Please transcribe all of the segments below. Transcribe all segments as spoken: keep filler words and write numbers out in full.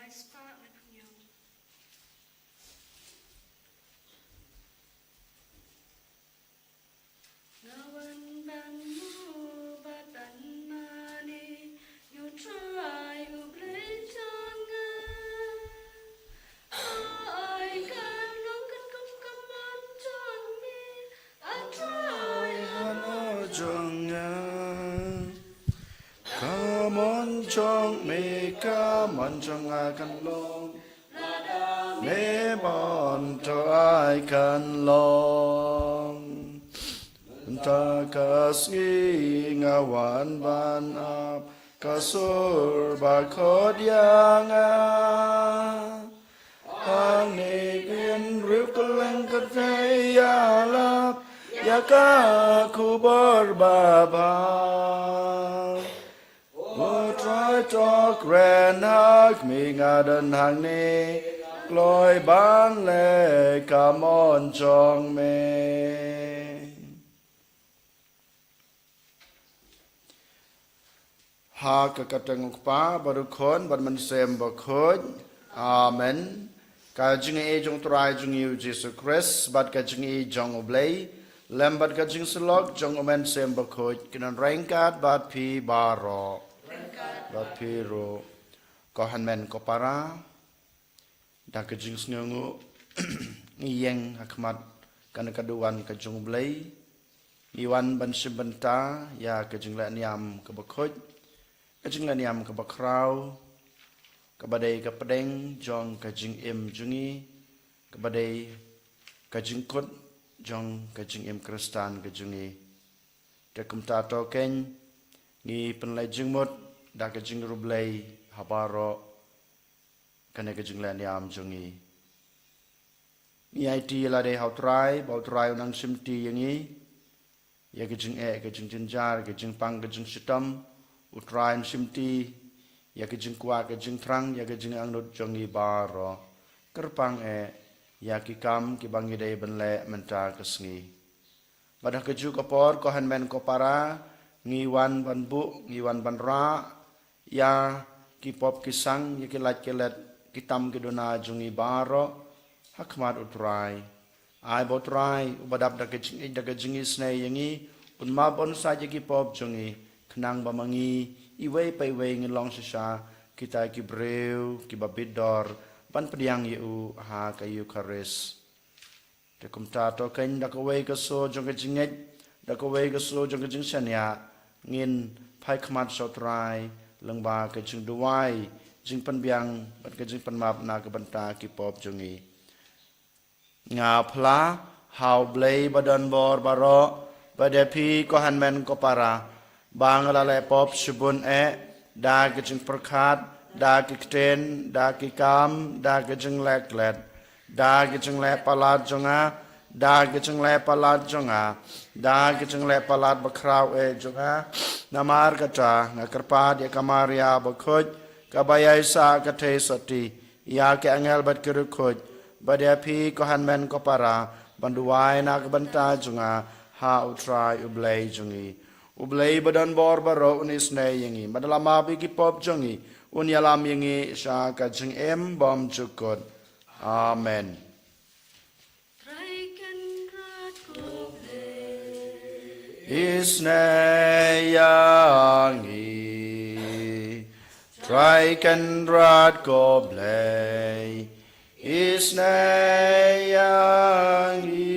Nga wan ban mut bad ban mane ïa U Trai U Blei jong nga. Ai kan long katkum ka mon jong me, A Trai, ha la jong nga. Ka mon jong me, ka mon jong nga kan long. Me mon to ai kan long. Mynta ka sngi nga wan ban ap ka sur ba khot ïa nga. Hangne kin riew kylleng kynthei ïalap ïa ka khubor babha. O Trai, to kren ha khmih, nga don hangne, kloi ban leh ka mon jong me. Ha ka kyrteng U Kpa bad U Khun bad U Mynsiem Bakhuid. Amen. Ka jingaiei jong U Trai jong ngi U Jisu Khrist bad ka jingaiei jong U Blei lem bad ka jingsyllok jong U Mynsiem Bakhuid kin nang ryngkat bad phi baroh. Bad phi ruh. Ko hynmen ko para, da ka jingsngewnguh ngi ïeng ha khmat kane ka duwan ka jong U Blei. Ngi wan ban shim bynta ïa ka jingleh niam kaba khuid, ka jingleh niam kaba khraw, kaba dei ka pdeng jong ka jingim jong ngi, kaba dei ka jingkut jong ka jingim Khristan ka jong ngi. Te kumta to keiñ ngi pynleit jingmut da ka jingriewblei ha baroh kane ka jingleh niam jong ngi. Ngi aiti ïa lade ha U Trai, ba U Trai un nang shimti ïa ngi ïa ka jingeh, ka jingjynjar, ka jingpang, ka jingshitom. U Trai un shimti ïa ka jingkwah, ka jingthrang, ïa ka jingangnud jong ngi baroh. Kyrpang eh ïa ki kam kiba ngi dei ban leh mynta ka sngi. Bad ha kajuh ka por, ko hynmen ko para, ngi wan ban buh, ngi wan ban rah ïa ki pop ki sang, ïa ki lait ki let, ki tam ki duna jong ngi baroh ha khmat U Trai. Ai ba U Trai uba dap da ka jingïeit, da ka jingisynei ïa ngi, un map, un sait ïa ki pop jong ngi, khnang ba ma ngi iwei pa iwei ngin long shisha kita ki briew kiba bit dor ban pdiang ïa U ha ka Eukharist. Te kumta to keiñ, da kawei ka sur jong ka jingngeit, da kawei ka sur jong ka jingshaniah, ngin phai khmat sha U Trai lyngba ka jingduwai, jingpynbiang bad ka jingpynmap na ka bynta ki pop jong ngi. Nga phla ha U Blei ba don bor baroh, bad ïa phi ko hynmen ko para, ba nga la leh pop shibun eh, da ka jingpyrkhat, da ka ktien, da ki kam, da ka jingleh klet, da ka jingleh palat jong nga, da ka jingleh palat jong nga, da ka jingleh palat bakhraw eh jong nga. Namar kata nga kyrpad ïa ka Maria bakhuid, kaba ïaisah ka theisotti, ïa ki angel bad ki riewkhuid, bad ïa phi ko hynmen ko para, ban duwai na ka bynta jong nga ha U Trai U Blei jong ngi. U Blei ba don bor baroh un isynei ïa ngi, bad la map ïa ki pop jong ngi, un ïalam ïa ngi sha ka jingim bymjukut. Amen. Trai Kynrad ko Blei, isynei ïa ngi. Trai Kynrad ko Blei, isynei ïa ngi.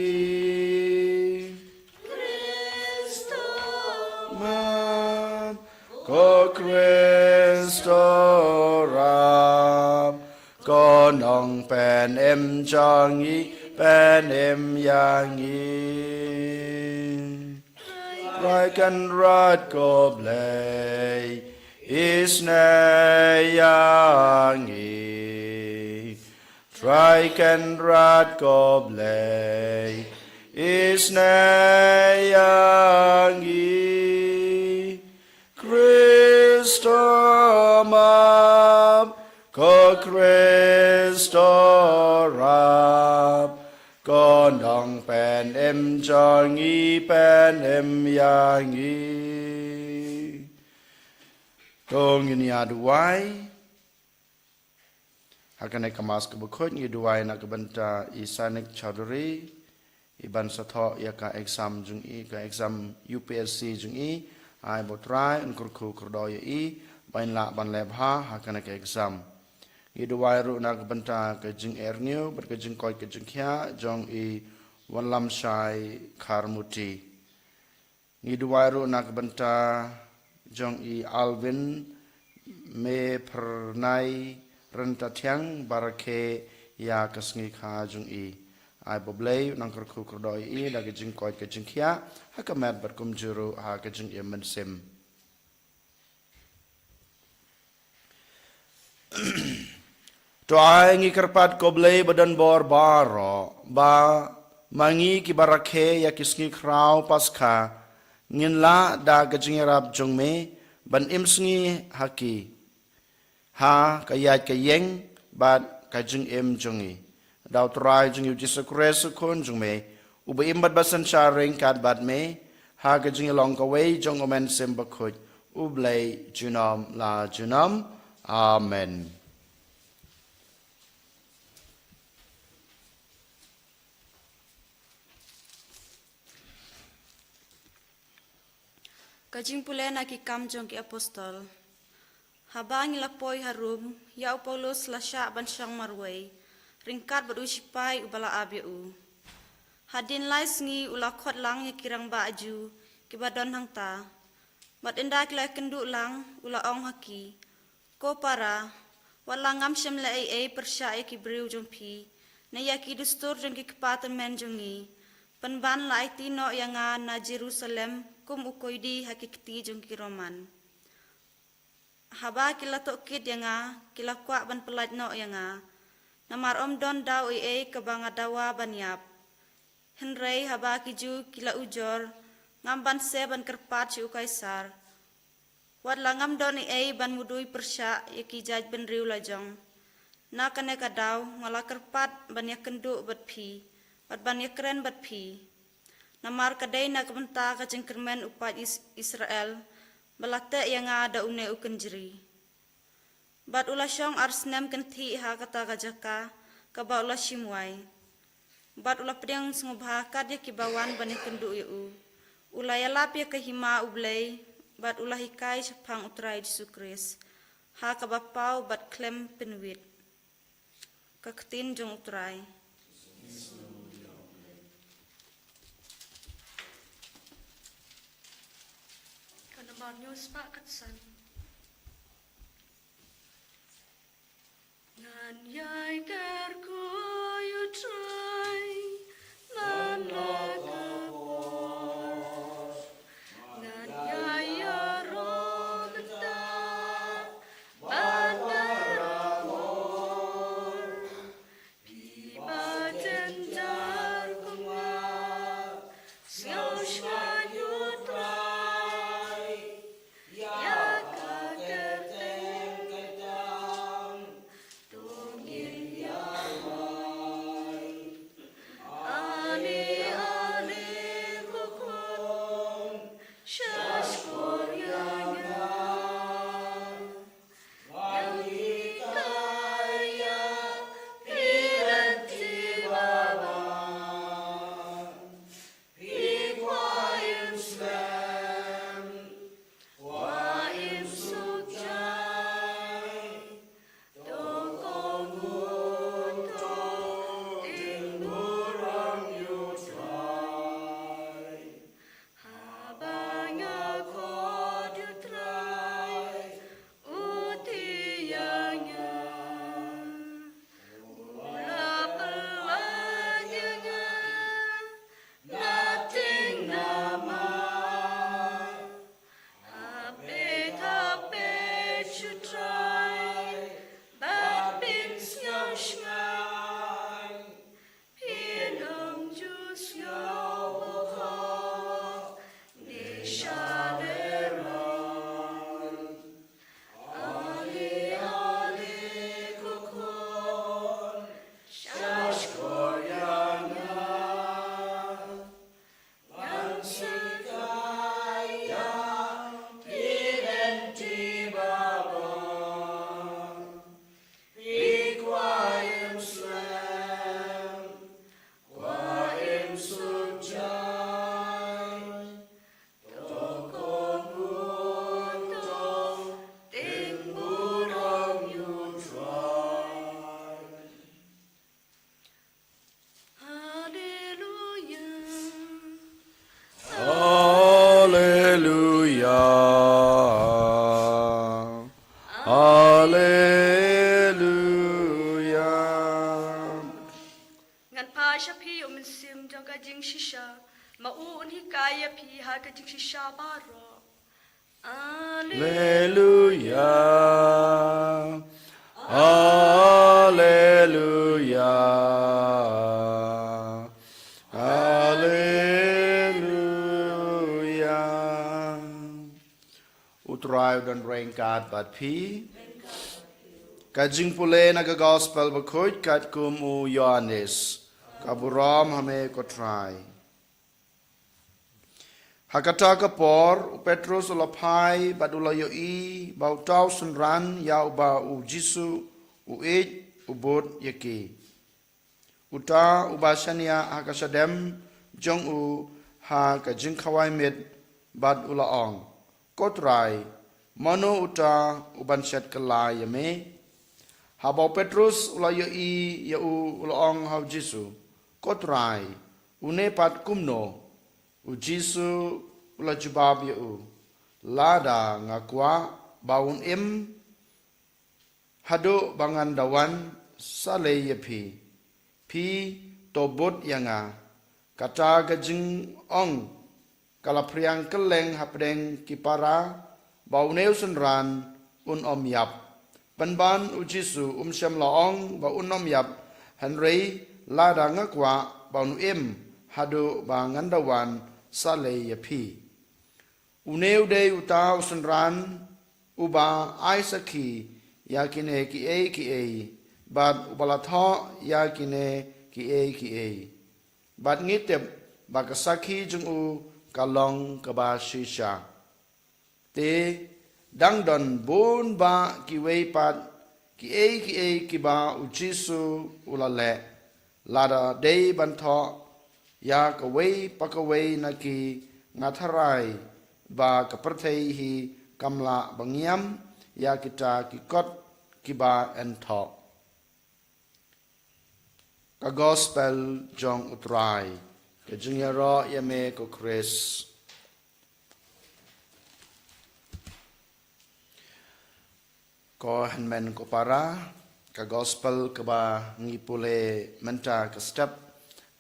Khrist map, ko Khrist rap, ko Nongpynim jong ngi, pynim ïa ngi. Trai Kynrad ko Blei, isynei ïa ngi. Trai Kynrad ko Blei, isynei ïa ngi. Khrist map, ko Khrist rap, ko Nongpynim jong ngi, pynim ïa ngi. To ngin ïa duwai. Ha kane ka Mass kaba khuid ngi duwai na ka bynta i Sainik Chowdhury, i ban sa thoh ïa ka exam jong i, ka exam U P S C jong i. Ai ba u Trai un kyrkhu kyrdoh ïa i, ba in lah ban leh bha ha kane ka exam. Ngi duwai ruh na ka bynta ka jingeh rngiew bad ka jingkoit ka jingkhiah jong i Wanlamshai Kharmuti. Ngi duwai ruh na ka bynta jong i Alvin Mephyrnai Ryntathiang, ba rakhe ïa ka sngi kha jong i. Ai ba U Blei un nang kyrkhu kyrdoh ïa i da ka jingkoit ka jingkhiah ha ka met bad kumjuh ruh ha ka jingim mynsiem. To ai ngi kyrpad, ko Blei ba don bor baroh, ba ma ngi kiba rakhe ïa ki sngi khraw Paskha ngin lah da ka jingïarap jong me ban im sngi ha ki, ha ka ïaid ka ïeng bad ka jingim jong ngi. Da U Trai jong ngi U Jisu Khrist U Khun jong me, uba im bad ba synshar ryngkat bad me ha ka jingïalong kawei jong U Mynsiem Bakhuid, U Blei junom la junom. Amen. Ka jingpule na Ki Kam jong ki Apostol. Haba ngi la poi ha Rom, ïa u Paulus la shah ban shong marwei ryngkat bad u shipai uba la ap ïa u. Hadien lai sngi u la khot lang ïa ki rangbah Jiw kiba don hangta, bad ynda ki la ïakynduh lang, u la ong ha ki, Ko para, wat la ngam shym leh ei ei pyrshah ïa ki briew jong phi ne ïa ki dustur jong ki kpa tymmen jong ngi. Pynban la aiti noh ïa nga na Jerusalem kum u koidi ha ki kti jong ki Roman. Haba ki la tohkit ïa nga, ki la kwah ban pyllait noh ïa nga, namar ym don daw ei ei kaba nga dawa ban ïap. Hynrei haba ki Jiw ki la ujor, ngam banse ban kyrpad sha u Kaisar. Wat la ngam don ei ei ban mudui pyrshah ïa ki jaitbynriew lajong. Na kane ka daw nga la kyrpad ban ïakynduh bad phi bad ban ïakren bad phi, namar ka dei na ka bynta ka jingkyrmen u paid Is-, Israel ba la teh ïa nga da une u kynjri. Bad u la shong ar snem kynthih ha kata ka jaka kaba u la shim wai. Bad u la pdiang sngewbha kat ïa kiba wan ban ïakynduh ïa u. U la ïalap ïa ka hima U Blei, bad u la hikai shaphang U Trai Jisu Khrist ha kaba paw bad khlem pynwit. Ka ktien jong U Trai. Ka nambar hynñiew spah khatsan. Ngan ïai kyrkhu ïa U Trai man la ka por. Ngan ïai ïaroh mynta bad marwei. Phi ba jynjar kum nga, sngewsngaiñ ïa U Trai. Ïa ka kyrteng ka dang, to ngin ïa wai. Hikai ïa phi ha ka jingshisha baroh. Alleluia. Alleluia. Alleluia. U Trai u don ryngkat bad phi. Ka jingpule na ka Gospel bakhuid katkum u Ïoannis. Ka burom ha me ko Trai. Ha kata ka por, u Petrus u la phai bad u la ïohi ba uta u synran ïa uba u Jisu u ïeit u bud ïa ki. Uta uba shaniah ha ka shadem jong u ha ka jingkhawai miet bad u la ong, Ko Trai, mano uta uban shet kylla ïa me? Haba u Petrus u la ïohi ïa u, u la ong ha u Jisu, Ko Trai, une pat kumno? U Jisu u la jubab ïa u, Lada nga kwah ba un im haduh ba ngan da wan, sa lei ïa phi. Phi to bud ïa nga. Kata ka jingong ka la phriang kylleng hapdeng ki para ba une u synran un ym ïap. Pynban u Jisu um shym la ong ba un ym ïap, hynrei, Lada nga kwah ba un im haduh ba ngan da wan, sa lei ïa phi. Une u dei uta u synran uba ai sakhi ïa kine kiei kiei, bad uba la thoh ïa kine kiei kiei. Bad ngi tip ba ka sakhi jong u ka long kaba shisha. Te dang don bun bah kiwei pat kiei kiei kiba u Jisu u la leh. Lada dei ban thoh ïa kawei pa kawei na ki, nga tharai ba ka pyrthei hi kam lah ban ïam ïa kita ki kot kiba yn thoh. Ka Gospel jong u Trai. Ka jingïaroh ïa me ko Khrist. Ko hynmen ko para, ka Gospel kaba ngi pule mynta ka step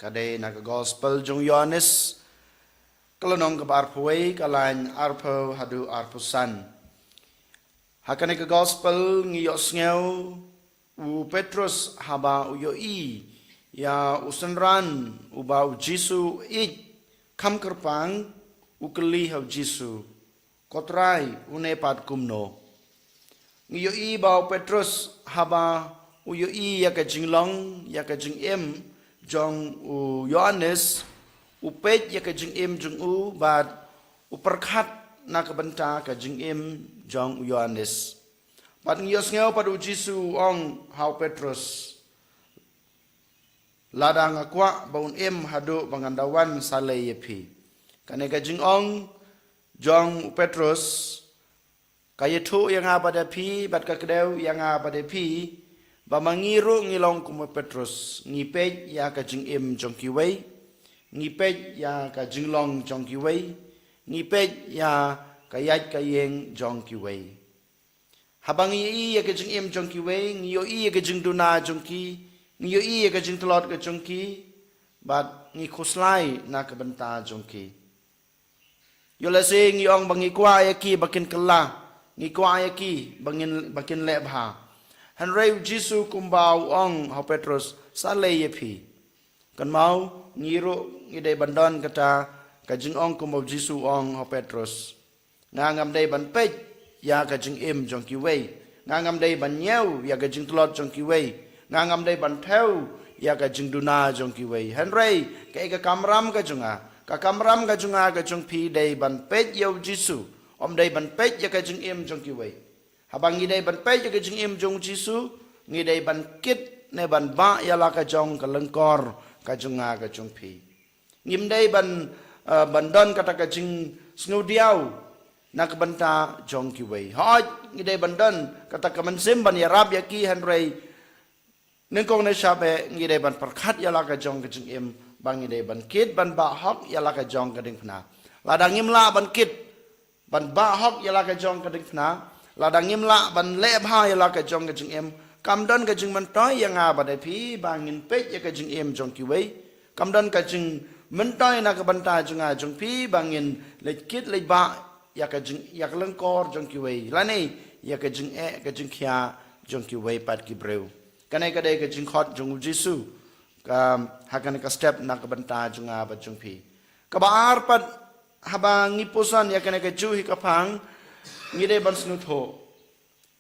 ka dei na ka Gospel jong u Ïoannis, ka lynnong kaba arphew wei, ka lain arphew haduh arphew san. Ha kane ka Gospel ngi ïohsngew u Petrus haba u ïohi ïa u synran uba u Jisu u ïeit kham kyrpang, u kylli ha u Jisu, Ko Trai, une pat kumno? Ngi ïohi ba u Petrus haba u ïohi ïa ka jinglong, ïa ka jingim jong u Ïoannis, u peit ïa ka jingim jong u bad u pyrkhat na ka bynta ka jingim jong u Ïoannis. Bad ngi ïohsngew pat u Jisu u ong ha u Petrus, Lada nga kwah ba un im haduh ba ngan da wan, sa lei ïa phi. Kane ka jingong jong u Petrus ka ïathuh ïa nga bad ïa phi, bad ka kdew ïa nga bad ïa phi, ba ma ngi ruh ngi long kum u Petrus, ngi peit ïa ka jingim jong kiwei, ngi peit ïa ka jinglong jong kiwei, ngi peit ïa ka ïaid ka ïeng jong kiwei. Haba ngi ïohi ïa ka jingim jong kiwei, ngi ïohi ïa ka jingduna jong ki, ngi ïohi ïa ka jingtlot ka jong ki, bad ngi khuslai na ka bynta jong ki. Ïoh lehse ngi ong ba ngi kwah ïa ki ba kin kylla, ngi kwah ïa ki ba ngin, ba kin leh bha. Hynrei u Jisu kumba u ong ha u Petrus, sa lei ïa phi. Kynmaw, ngi ruh ngi dei ban don kata ka jingong kumba u Jisu u ong ha u Petrus. Nga ngam dei ban peit ïa ka jingim jong kiwei. Nga ngam dei ban ñiew ïa ka jingtlot jong kiwei. Nga ngam dei ban thew ïa ka jingduna jong kiwei. Hynrei kaei ka kamram ka jong nga? Ka kamram ka jong nga, ka jong phi dei ban peit ïa u Jisu, ym dei ban peit ïa ka jingim jong kiwei. Haba ngi dei ban peit ïa ka jingim jong u Jisu, ngi dei ban kit ne ban bah ïa la ka jong ka lyngkor ka jong nga ka jong phi. Ngim dei ban, eh, ban don kata ka jingsngewdiaw na ka bynta jong kiwei. Hooid, ngi dei ban don kata ka mynsiem ban ïarap ïa ki, hynrei nyngkong ne shaphang ngi dei ban pyrkhat ïa la ka jong ka jingim, ba ngi dei ban kit ban bah hok ïa la ka jong ka diengphna. Lada ngim lah ban kit ban bah hok ïa la ka jong ka diengphna, lada ngim lah ban leh bha ïa la ka jong ka jingim, kam don ka jingmyntoi ïa nga bad ïa phi ba ngin peit ïa ka jingim jong kiwei. Kam don ka jing, myntoi na ka bynta jong nga jong phi ba ngin leit kit leit bah ïa ka jing, ïa ka lyngkor jong kiwei, lane ïa ka jingeh ka jingkhia jong kiwei pat ki briew. Kane ka dei ka jingkhot jong u Jisu, ka, ha kane ka step na ka bynta jong nga bad jong phi. Kaba ar pat, haba ngi puson ïa kane ka juh hi ka phang, ngi dei ban sngewthuh.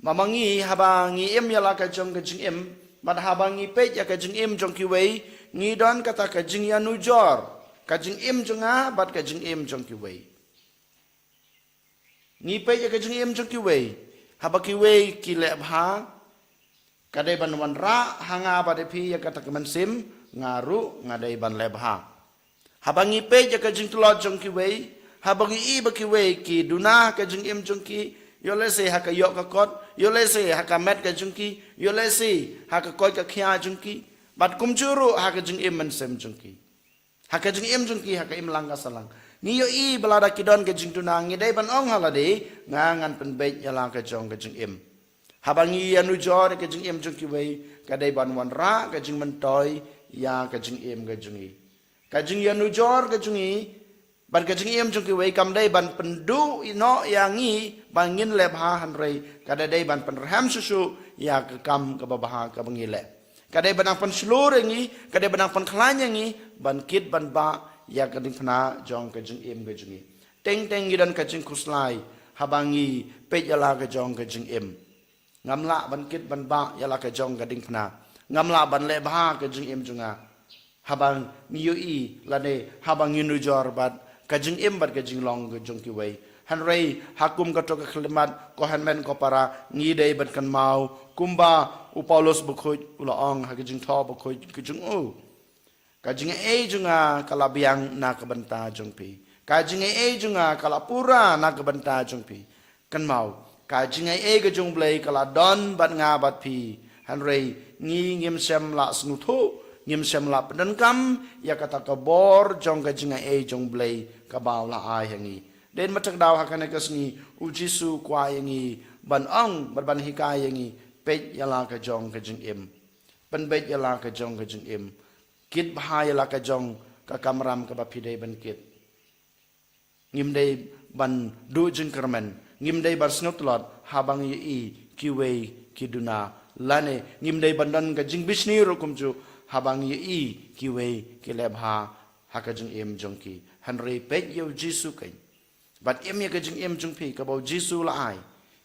Mama ngi haba ngi im ïa la ka jong ka jingim, bad haba ngi peit ïa ka jingim jong kiwei, ngi don kata ka jingïanujor, ka jingim jong nga, bad ka jingim jong kiwei. Ngi peit ïa ka jingim jong kiwei, haba kiwei ki leh bha, ka dei ban wanrah ha nga bad ïa phi ïa kata ka mynsiem, nga ruh, nga dei ban leh bha. Haba ngi peit ïa ka jingtlot jong kiwei, haba ngi i ba kiwei ki duna ka jingim jong ki, ïoh lehse ha ka ïoh ka kot, ïoh lehse ha ka met ka jong ki, ïoh lehse ha ka koit ka khia jong ki, bad kumjuh ruh ha ka jingim mynsiem jong ki, ha ka jingim jong ki, ha ka imlang ka sahlang. Ngi ïohi ba lada ki don ka jingduna, ngi dei ban ong ha lade, nga ngan pynbeit ïa la ka jong ka jingim. Haba ngi ïanujor ïa ka jingim jong kiwei, ka dei ban wanrah ka jingmyntoi ïa ka jingim ka jong ngi. Ka jingïanujor ka jong ngi bad ka jingim jong kiwei kam dei ban pynduh noh ïa ngi ba ngin leh bha, hynrei ka dei ban pynrhem shuh shuh ïa ka kam kaba bha kaba ngi leh. Ka dei ban nang pynshlur ïa ngi, ka dei ban nang pynkhlaiñ ïa ngi ban kit ban bah ïa ka diengphna jong ka jingim ka jong ngi. Teng teng ngi don ka jingkhuslai haba ngi peit ïa la ka jong ka jingim. Ngam lah ban kit ban bah ïa la ka jong ka diengphna. Ngam lah ban leh bha ka jingim jong nga. Haba ngi ïohi lane haba ngi ïanujor bad ka jingim bad ka jinglong ka jong kiwei. Hynrei ha kum kato ka khyllipmat, ko hynmen ko para, ngi dei ban kynmaw kumba u Paulus bakhuid u la ong ha ka Jingthoh bakhuid ka jong u. Ka jingai jong nga ka la biang na ka bynta jong phi. Ka jingai jong nga ka la pura na ka bynta jong phi. Kynmaw, ka jingai ka jong U Blei ka la don bad nga bad phi. Hynrei ngi ngim shym la sngewthuh, ngim shym la pyndonkam ïa kata ka bor jong ka jingai jong U Blei kaba u la ai ha ngi. Dei ma ta ka daw ha kane ka sngi u Jisu u kwah ïa ngi ban ong bad ban hikai ïa ngi, peit ïa la ka jong ka jingim. Pynbeit ïa la ka jong ka jingim. Kit bha ïa la ka jong ka kamram kaba phi dei ban kit. Ngim dei ban duh jingkyrmen, ngim dei ban sngewtlot haba ngi ïohi kiwei ki duna, lane ngim dei ban don ka jingbishni ruh kumjuh haba ngi ïohi kiwei ki leh bha ha ka jingim jong ki. Hynrei peit ïa u Jisu keiñ. Bad im ïa ka jingim jong phi kaba u Jisu u la ai.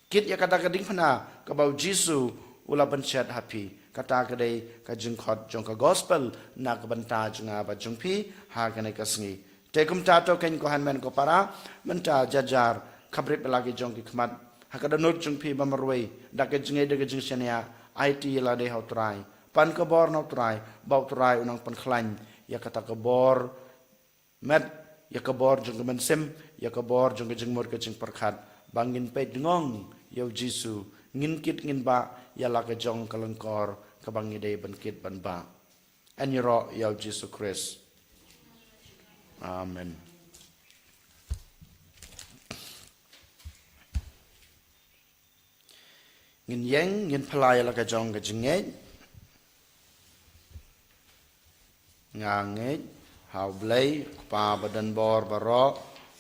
Kit ïa kata ka diengphna kaba u Jisu u la pynshet ha phi. Kata ka dei ka jingkhot jong ka gospel na ka bynta jong nga bad jong phi ha kane ka sngi. Te kumta to keiñ ko hynmen ko para, mynta jar jar khapbrip ïa la ki jong ki khmat ha ka dohnud jong phi ba marwei, da ka jingngeit da ka jingshaniah, aiti ïa lade ha u Trai. Pan ka bor na u Trai, ba u Trai u nang pynkhlaiñ ïa kata ka bor met, ïa ka bor jong ka mynsiem, ïa ka bor jong ka jingmut ka jingpyrkhat, ba ngin peit dngong ïa u Jisu, ngin kit ngin bah ïa la ka jong ka lyngkor kaba ngi dei ban kit ban bah. Yn ïaroh ïa u Jisu Khrist. Amen. Ngin ïeng, ngin pynlait ïa la ka jong ka jingngeit. Nga ngeit ha U Blei, U Kpa ba don bor baroh,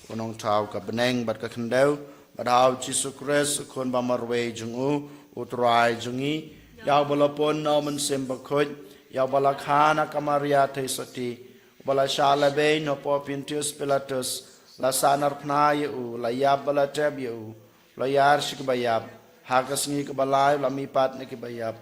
U Nongthaw ka bneng bad ka khyndew, bad ha U Jisu Khrist, U Khun ba marwei jong U, U Trai jong ngi, ïa uba la pun na U Mynsiem Bakhuid, ïa uba la kha na ka Maria Theisotti, uba la shah lehbeiñ hapoh Pontius Pilatus, la sahnarphna ïa U, la ïap bad la tep ïa U, la ïar sha kiba ïap, ha ka sngi kaba lai U la mihpat na kiba ïap,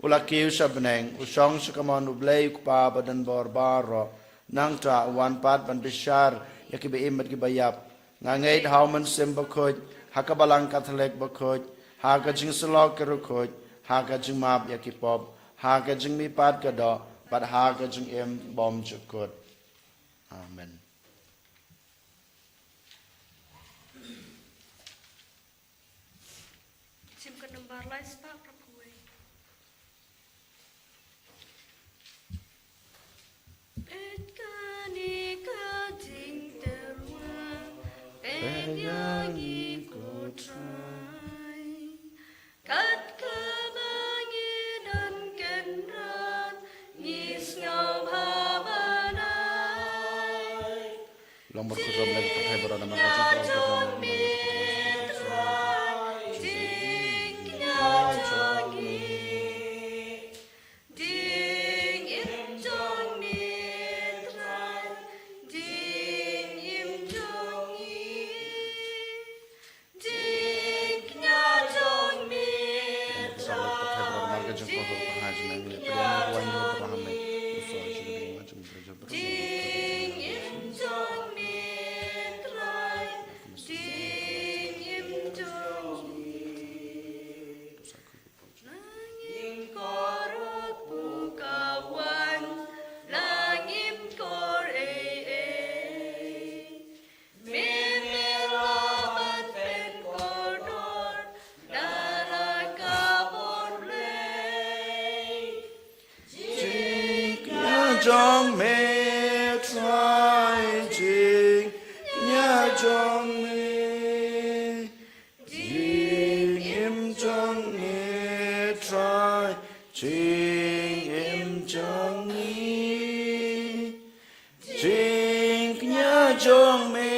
U la kiew sha bneng, U shong sha kamon U Blei U Kpa ba don bor baroh, nangta U wan pat ban bishar ïa kiba im bad kiba ïap. Nga ngeit ha U Mynsiem Bakhuid, ha ka Balang Katholik bakhuid, ha ka jingsyllok ki riewkhuid, ha ka jingmap ïa ki pop, ha ka jingmihpat ka doh, bad ha ka jingim bymjukut. Amen. Jingkynmaw bar lai spah phraphew wei. Peit kane ka jingtyrwa, peit ïa ngi ko Trai. Kat kaba ngi don kynrad, ngi sngewbha ban ai. Long bad khuid ram lei ka pyrthei baroh namar ka jingkyrpad jong me. Ding im jong ngi Trai, ding im jong ngi. Ding kñia jong me Trai, ding im jong ngi. Ding im jong me Trai, ding im jong ngi. Nangin ko ruh pyrkhat wan, nangin ko ei ei. Me me lah ban pynkordor da la ka bor Blei. Jingkñia jong me Trai, jingkñia jong me. Jingim jong ngi Trai, jingim jong ngi. Jingkñia jong me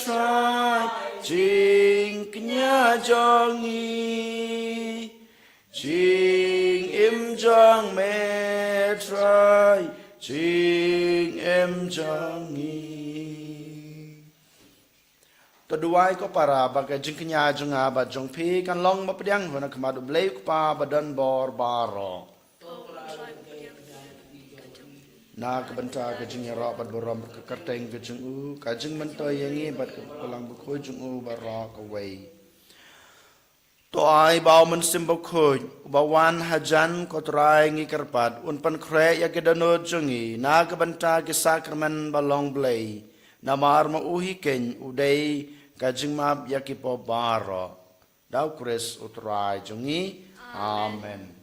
Trai, jingkñia jong ngi. Jingim jong me Trai, jingim jong ngi. To duwai ko para ba ka jingkñia jong nga bad jong phi kan long ba pdiang ha khmat U Blei U Kpa ba don bor baroh. Na ka bynta ka jingïaroh bad burom ka kyrteng ka jong u, ka jingmyntoi ïa ngi bad ka Balang Bakhuid jong u baroh kawei. To ai ba U Mynsiem Bakhuid uba wan hajan ko Trai ngi kyrpad un pynkhreh ïa ki dohnud jong ngi na ka bynta ki sakramen ba long Blei. Namar ma u hi keiñ u dei ka jingmap ïa ki pop baroh. Da U Khrist U Trai jong ngi. Amen.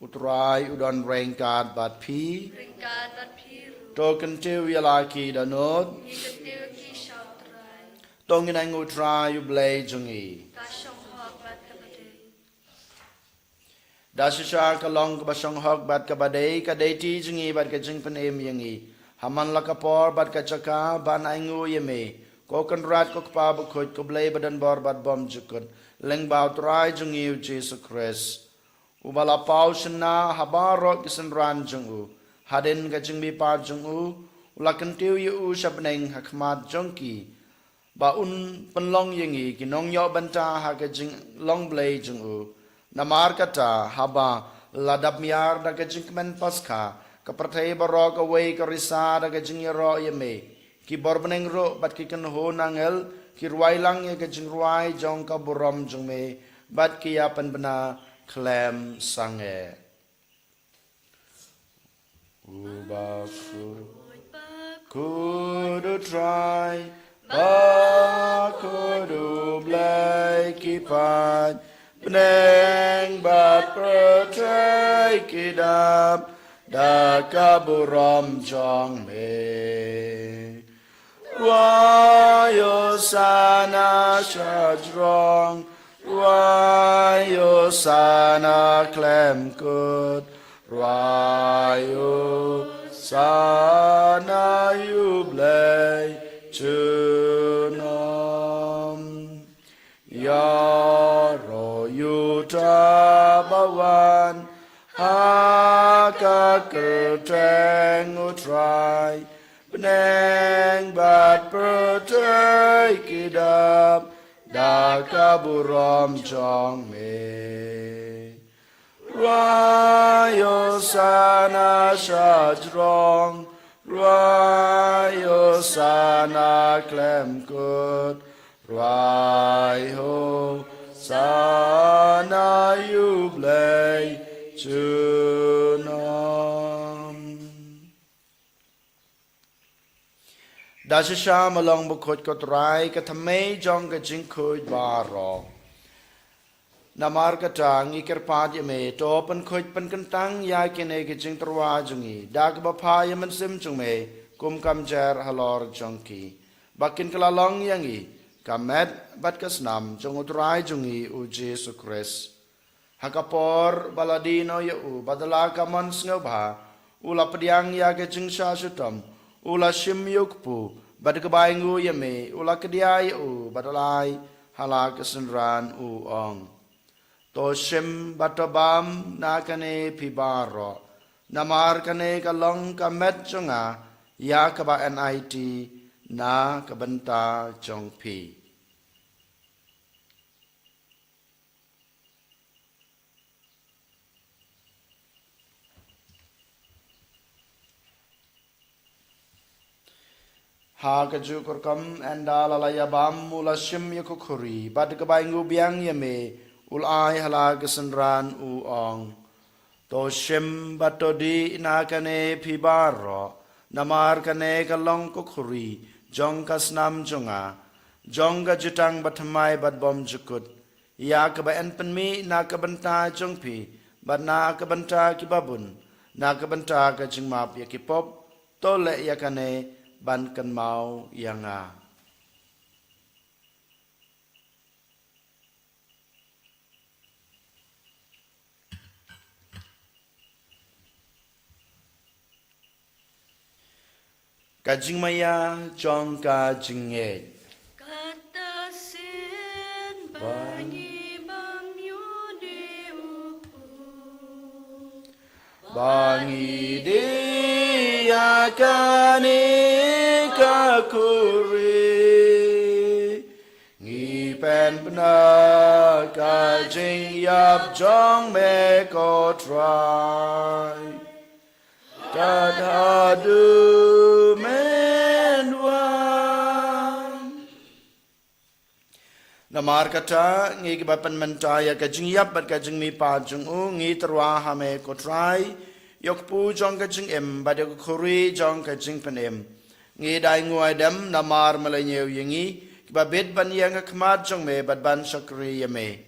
U Trai u don ryngkat bad phi. Ryngkat bad phi ruh. To kyntiew ïa la ki dohnud. Ngi kyntiew ïa ki sha U Trai. To ngin ainguh U Trai U Blei jong ngi. Ka shong hok bad ka ba dei. Da shisha ka long kaba shong hok bad kaba dei, ka dei ti jong ngi bad ka jingpynim ïa ngi. Ha man la ka por bad ka jaka ban ainguh ïa me, ko Kynrad ko Kpa Bakhuid, ko Blei ba don bor bad bymjukut, lyngba U Trai jong ngi U Jisu Khrist. Uba la paw shynna ha baroh ki synran jong u, hadien ka jingmihpat jong u, u la kyntiew ïa u sha bneng ha khmat jong ki. Ba un pynlong ïa ngi ki nongïoh bynta ha ka jinglong Blei jong u. Namar kata haba la dap miar da ka jingkmen Paskha, ka pyrthei baroh kawei ka risa da ka jingïaroh ïa me. Ki bor bneng ruh bad ki kynhun angel ki rwai lang ïa ka jingrwai jong ka burom jong me bad ki ïa pynbna khlem sangeh. Uba khuid, khuid U Trai, ba khuid U Blei, ki paid bneng bad pyrthei ki dap da ka burom jong me. Rwai Hosana shajrong, rwai Hosana khlem kut, rwai Hosana ïa U Blei junom. Ïaroh ïa uta ba wan ha ka kyrteng U Trai, bneng bad pyrthei ki dap da ka burom jong me. Rwai Hosana shajrong, rwai Hosana khlem kut, rwai Hosana ïa U Blei junom. Da shisha me long bakhuid ko Trai, ka thymmei jong ka jingkhuid baroh. Namar kata ngi kyrpad ïa me, to pynkhuid pynkyntang ïa kine ki jingtyrwa jong ngi da kaba phah ïa u Mynsiem jong me kum ka mjer halor jong ki, ba kin kylla long ïa ngi ka met bad ka snam jong U Trai jong ngi U Jisu Khrist. Ha ka por ba la die noh ïa u, bad da la ka mon sngewbha, U la pdiang ïa ka jingshah shitom, u la shim ïa u kpu, bad kaba ainguh ïa me, u la kdiah ïa u, bad u la ai ha la ka synran, u ong: To shim bad to bam na kane phi baroh, namar kane ka long ka met jong nga ïa kaba enait na ka bynta jong phi. Ha kajuh ka rukom, ynda la la ïa bam, u la shim ïa ka khuri, bad kaba ainguh biang ïa me, u la ai ha la ka synran, u ong: To shim bad to dih na kane phi baroh, namar kane ka long ka khuri jong ka snam jong nga, jong ka jutang bathymmai bad bymjukut, ïa kaba yn pynmih na ka bynta jong phi, bad na ka bynta kiba bun, na ka bynta ka jingmap ïa ki pop. To leh ïa kane ban kynmaw ïa nga. Ka jingmaïa jong ka jingngeit. Kata sien ba ngi bam ïa une u kpu, ba ngi dih ïa kane ka khuri, ngi pynbna ka jingïap jong me, ko Trai, kat haduh men wan. Namar kata, ngi kiba pynmynta ïa ka jingïap bad ka jingmihpat jong u, ngi tyrwa ha me, ko Trai, ïa u kpu jong ka jingim bad ïa ka khuri jong ka jingpynim. Ngi da ainguh aidem namar me la ñiew ïa ngi, kiba bit ban ïeng ha khmat jong me bad ban shakri ïa me.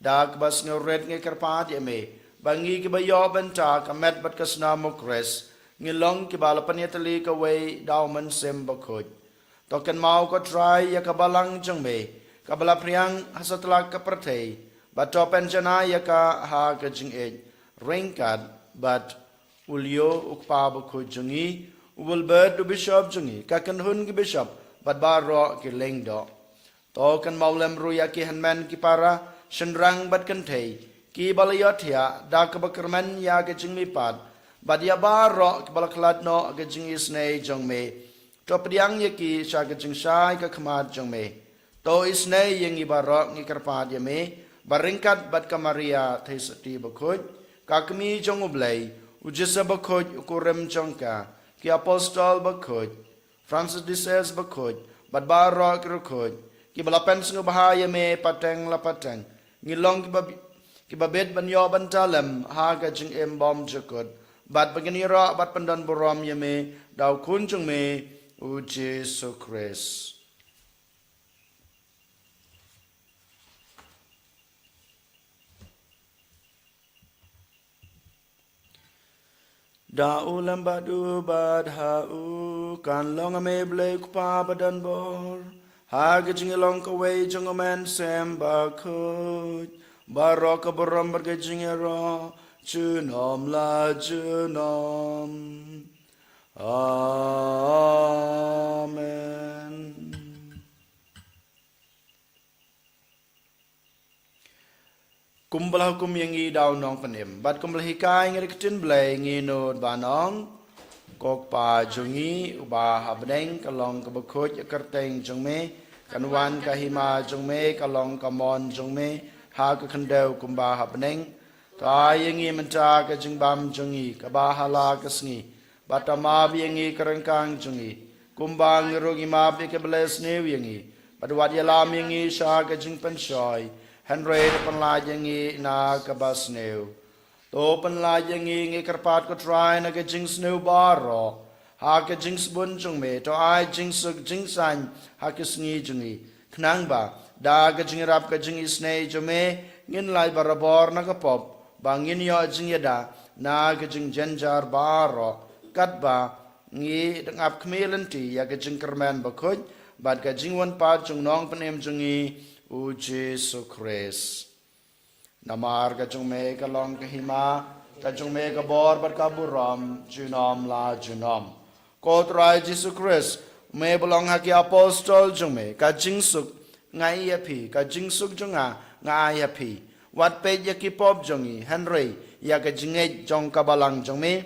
Da kaba sngewrit ngi kyrpad ïa me ba ngi kiba ïoh bynta ka met bad ka snam u Khrist, ngin long kiba la pynïatylli kawei da u Mynsiem Bakhuid. To kynmaw, ko Trai, ïa ka balang jong me kaba la phriang ha satlak ka pyrthei, bad to pynjanai ïa ka ha ka jingïeit, ryngkat bad u Leo u kpa bakhuid jong ngi, u Wilbert u bishop jong ngi, ka kynhun ki bishop bad baroh ki lyngdoh. To kynmaw lem ruh ïa ki hynmen ki para, shynrang bad kynthei, kiba la ïohthiah da kaba kyrmen ïa ka jingmihpat, bad ïa baroh kiba la khlad noh ka jingisynei jong me. To pdiang ïa ki sha ka jingshai ka khmat jong me. To isynei ïa ngi baroh, ngi kyrpad ïa me, ba ryngkat bad ka Maria Theisotti Bakhuid, ka Kmie jong u Blei, u Joseph Bakhuid u kurim jong ka, ki apostol bakhuid, Francis de Sales Bakhuid, bad baroh ki riewkhuid kiba la pynsngewbha ïa me pateng la pateng, ngin long kiba bi-, kiba bit ban ïoh bynta lem ha ka jingim bymjukut, bad ba ngin ïaroh bad pyndonburom ïa me da u Khun jong me, u Jisu Khrist. Da u lem bad u bad ha u, kan long ha me, Blei u Kpa badonbor, ha ka jinglong kawei jong u Mynsiem Bakhuid, baroh ka burom bad ka jingïaroh junom la junom. Amen. Kumba la hukum ïa ngi da u Nongpynim, bad kumba la hikai ïa ngi da ka ktien Blei, ngi nud ban ong: Ko Kpa jong ngi uba ha bneng, ka long kaba khuid ka kyrteng jong me, kan wan ka hima jong me, ka long ka mon jong me ha ka khyndew kumba ha bneng. To ai ïa ngi mynta ka jingbam jong ngi kaba ha la ka sngi, bad to map ïa ngi ka ryngkang jong ngi, kumba ngi ruh ngi map ïa kiba la sniew ïa ngi, bad wat ïalam ïa ngi sha ka jingpynshoi, hynrei to pynlait ïa ngi na kaba sniew. To pynlait ïa ngi, ngi kyrpad ko Trai, na ka jingsniew baroh ha ka jingsbun jong me, to ai jingsuk jingsaiñ ha ka sngi jong ngi, khnang ba da ka jingïarap ka jingisynei jong me, ngin lait barabor na ka pop, ba ngin ïoh jingïada na ka jingjynjar baroh, katba ngi dang ap khmih lynti ïa ka jingkyrmen bakhuid bad ka jingwan pat jong u Nongpynim jong ngi, u Jisu Khrist. Namar ka jong me ka long ka hima, ka jong me ka bor bad ka burom, junom la junom. Ko Trai Jisu Khrist, me ba long ha ki apostol jong me, ka jingsuk nga ai ha phi, ka jingsuk jong nga nga ai ha phi. Wat peit ïa ki pop jong ngi, hynrei ïa ka jingngeit jong ka balang jong me.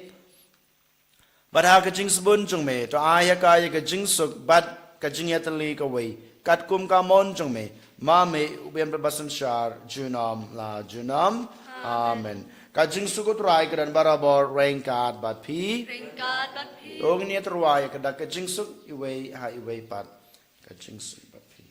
Bad ha ka jingsbun jong me, to ai ha ka ïa ka jingsuk bad ka jingïatylli kawei, katkum ka mon jong me, ma me u biang bad basynshar, junom la junom. Amen. Amen. Ka jingsuk u Trai ka don barabor ryngkat bad phi. Ryngkat bad phi. To ngin ïa tyrwa ïa ka dak ka jingsuk iwei ha iwei pat. Ka jingsuk bad phi.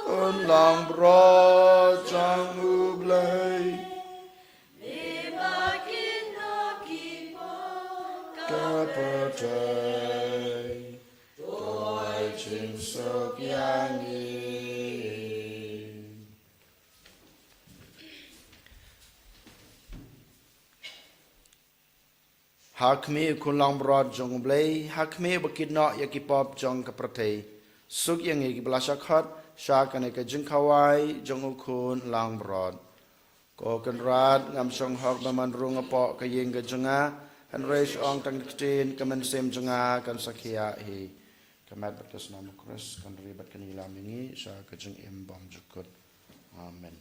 Khun langbrot jong U Blei. Ka pyrthei. To ai jingsuk ïa ngi. Ha khmih u khun langbrot jong U Blei, ha khmih uba kit noh ïa ki pop jong ka pyrthei. Suk ïa ngi kiba la shah khot sha kane ka jingkhawai jong u khun langbrot. Ko Kynrad, ngam shong hok ban rung hapoh ka ïing ka jong nga, hynrei shu ong tang ktien, ka mynsiem jong nga kan sa khiah hi. Ka met bad ka snam u Khrist kan ri bad kan ïalam ïa ngi sha ka jingim bymjukut. Amen.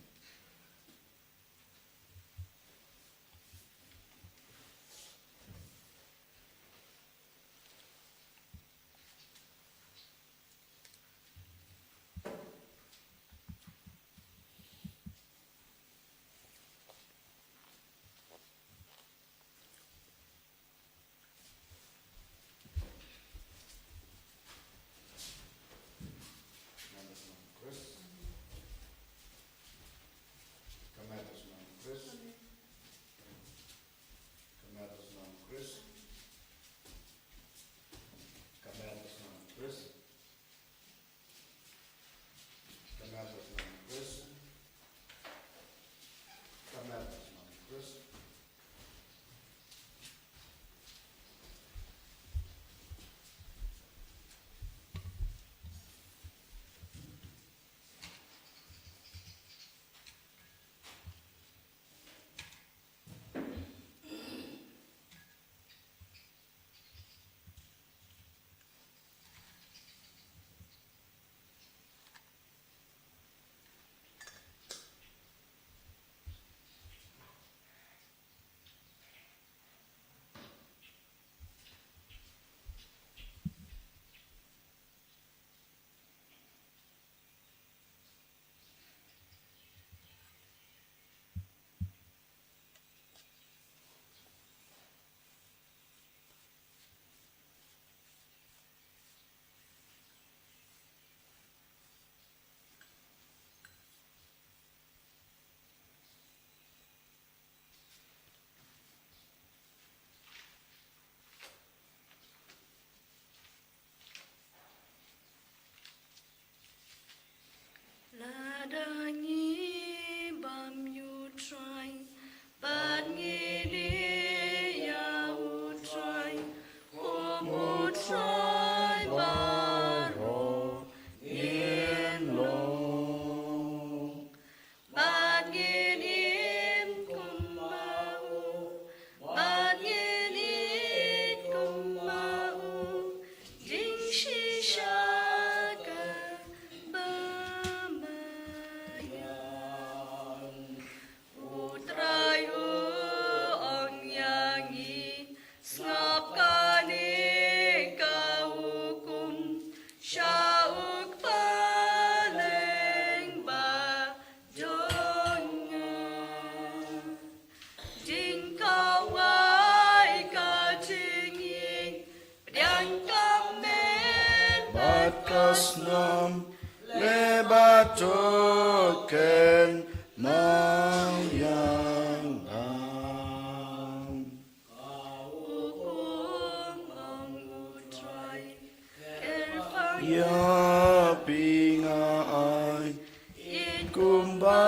ïa phi nga ai, ïeit kumba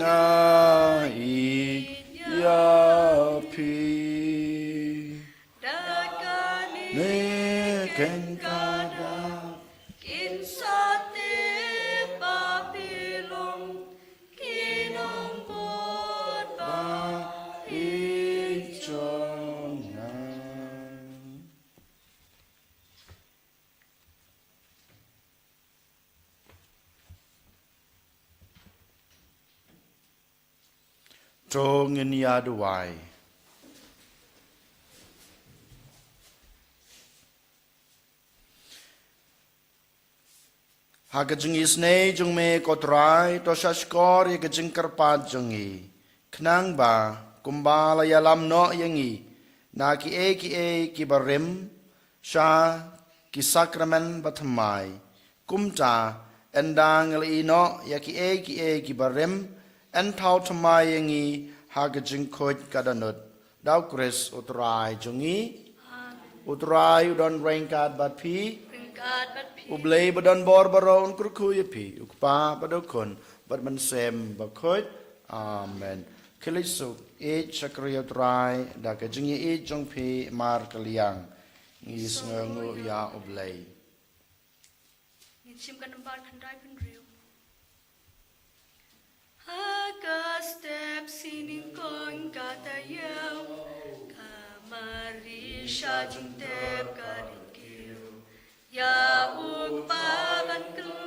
nga ïeit ïa phi. Da kane ne khein ka dak, kin sa tip ba phi long ki nongbud ba ïeit jong nga. To ngin ïa duwai. Ha ka jingisynei jong me ko Trai, to shahshkor ïa ka jingkyrpad jong ngi, khnang ba kumba la ïalam noh ïa ngi na kiei kiei kiba rim sha ki sakramen bathymmai, kumta ynda ngi la ïehnoh ïa kiei kiei kiba rim, yn thaw thymmai ïa ngi ha ka jingkhuid ka dohnud. Da U Khrist U Trai jong ngi. Amen. U Trai u don ryngkat bad phi. Ryngkat bad phi. U Blei ba don bor baroh un kyrkhu ïa phi, U Kpa bad U Khun bad U Mynsiem Bakhuid. Amen. Khie leit suk, ïeit shakri ïa U Trai da ka jingïeit jong phi markylliang. Ngi sngewnguh ïa U Blei. Ngin shim ka nambar khyndai phew hynriew. Ha ka step sien nyngkong ka taïew, ka Mari sha jingtep ka rit kiew. Ïa U Kpa ban kylluid.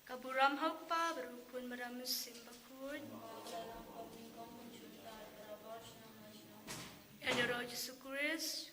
Ka burom ha U Kpa bad U Khun bad U Mynsiem Bakhuid. Ïa U Jisu Khrist.